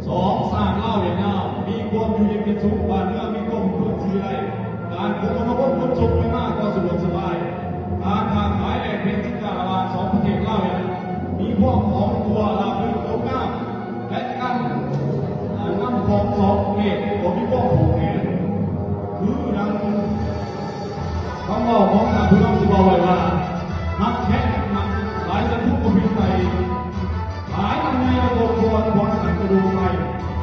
ສອງ ຊາດລາວຫວຽດນາມມີຄວາມຢູ່ເຢັນເປັນສຸກ, ບ້ານເມືອງມີຄວາມເປັນປະຊາທິປະໄຕ, ການຄົມມະນາຄົມຂົນສົ່ງໄປມາກໍສະດວກສະບາຍ, ການຄ້າຂາຍແລກປ່ຽນສິນຄ້າລະຫວ່າງສອງປະເທດລາວຫວຽດນາມມີຄວາມຄ່ອງຕົວ, ລາບລື່ນ, ໂດດງາມ ແລະ ການນຳຂອງສອງປະເທດກໍມີຄວາມຜູກແໜ້ນ ຄືດັ່ງຄຳເວົ້າຂອງທ່ານຜູ້ນຳທີ່ເວົ້າໄວ້ວ່າ ຮັກແທ້ຮັກໜັກ ຫຼາຍສັດຕູກໍເປັນໄພ, ຫຼາຍອັນໃຫຍ່ລະບົບຄວນ ຄວນສັນກະດູໄພ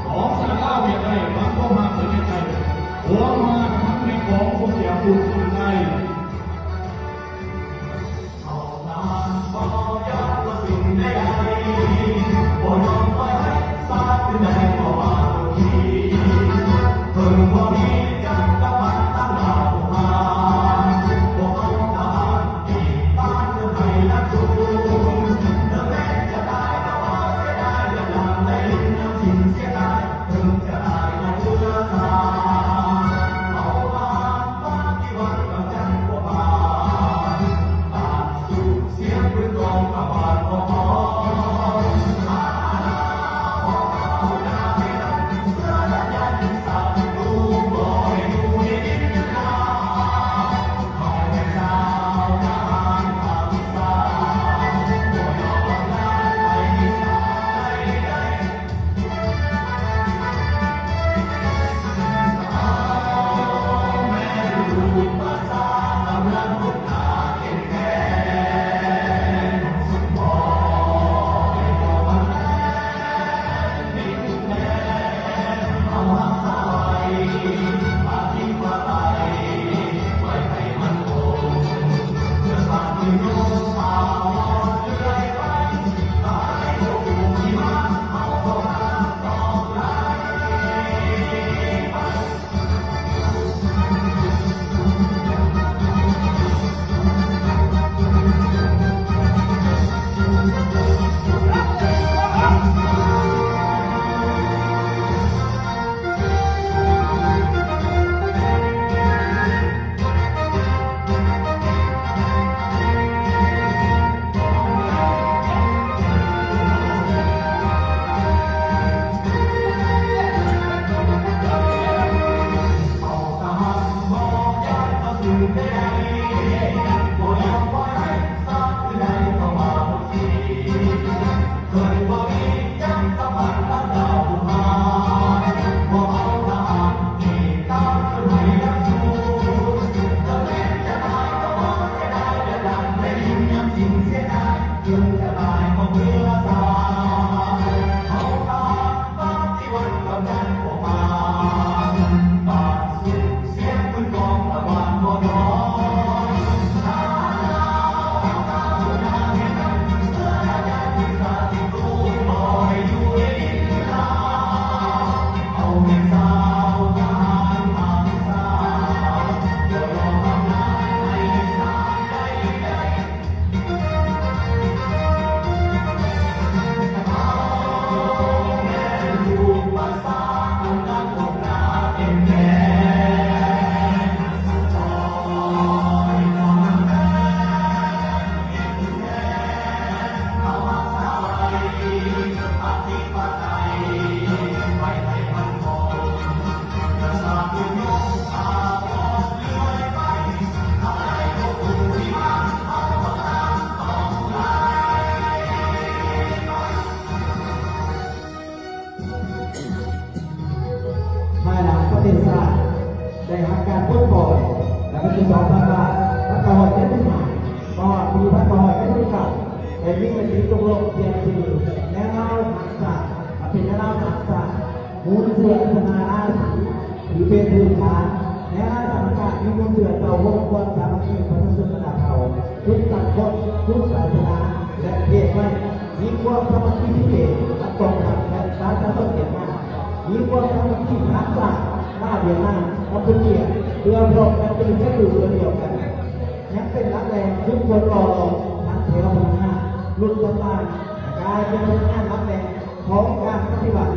ສອງຊາດລາວຫວຽດໄດ້ ຝັງຄວາມຮັກໄວ້ໃນໃຈ ຄວາມຮັກທັງໃນຂອງຄົນທີ່ອາດຕູກເປັນໄດ້. ພາຍຫຼັງປະເທດຊາດໄດ້ຮັບການປົດປ່ອຍ ໃນວັນທີສອງ ທັນວາ ພັນເກົ້າຮ້ອຍເຈັດສິບຫ້າ ຮອດປີພັນເກົ້າຮ້ອຍເຈັດສິບເກົ້າ ໄດ້ມີມະຕິຕົກລົງປ່ຽນຊື່ແນວລາວສ້າງຊາດ ມາເປັນແນວລາວສ້າງຊາດ ມູນເຊື້ອພັດທະນາລາວ ຖືເປັນພື້ນຖານແນວລາວສ້າງຊາດ ມີມູນເຊື້ອເຕົ້າໂຮມຄວາມສາມັກຄີປະຊາຊົນບັນດາເຜົ່າ ທຸກສັງຄົມ ທຸກສາສະໜາ ແລະ ເພດໄວ ມີຄວາມສາມັກຄີພິເສດກັບກອງທັບ ແລະ ປະຊາຊົນຫວຽດນາມ ມີຄວາມສາມັກຄີສາມຊາດ ລາວ ຫວຽດນາມ ກຳປູເຈຍ ເພື່ອພ້ອມກັນເປັນສັດຕູຕົວດຽວກັນ ຍັງເປັນຫຼັກແຫຼ່ງຊຸມຊົນຫຼໍ່ຫຼອມທັງແຖວພະນັກງານລຸ້ນຕ່າງໆ ກາຍເປັນພະນັກງານຫຼັກແຫຼ່ງຂອງການປະຕິວັດ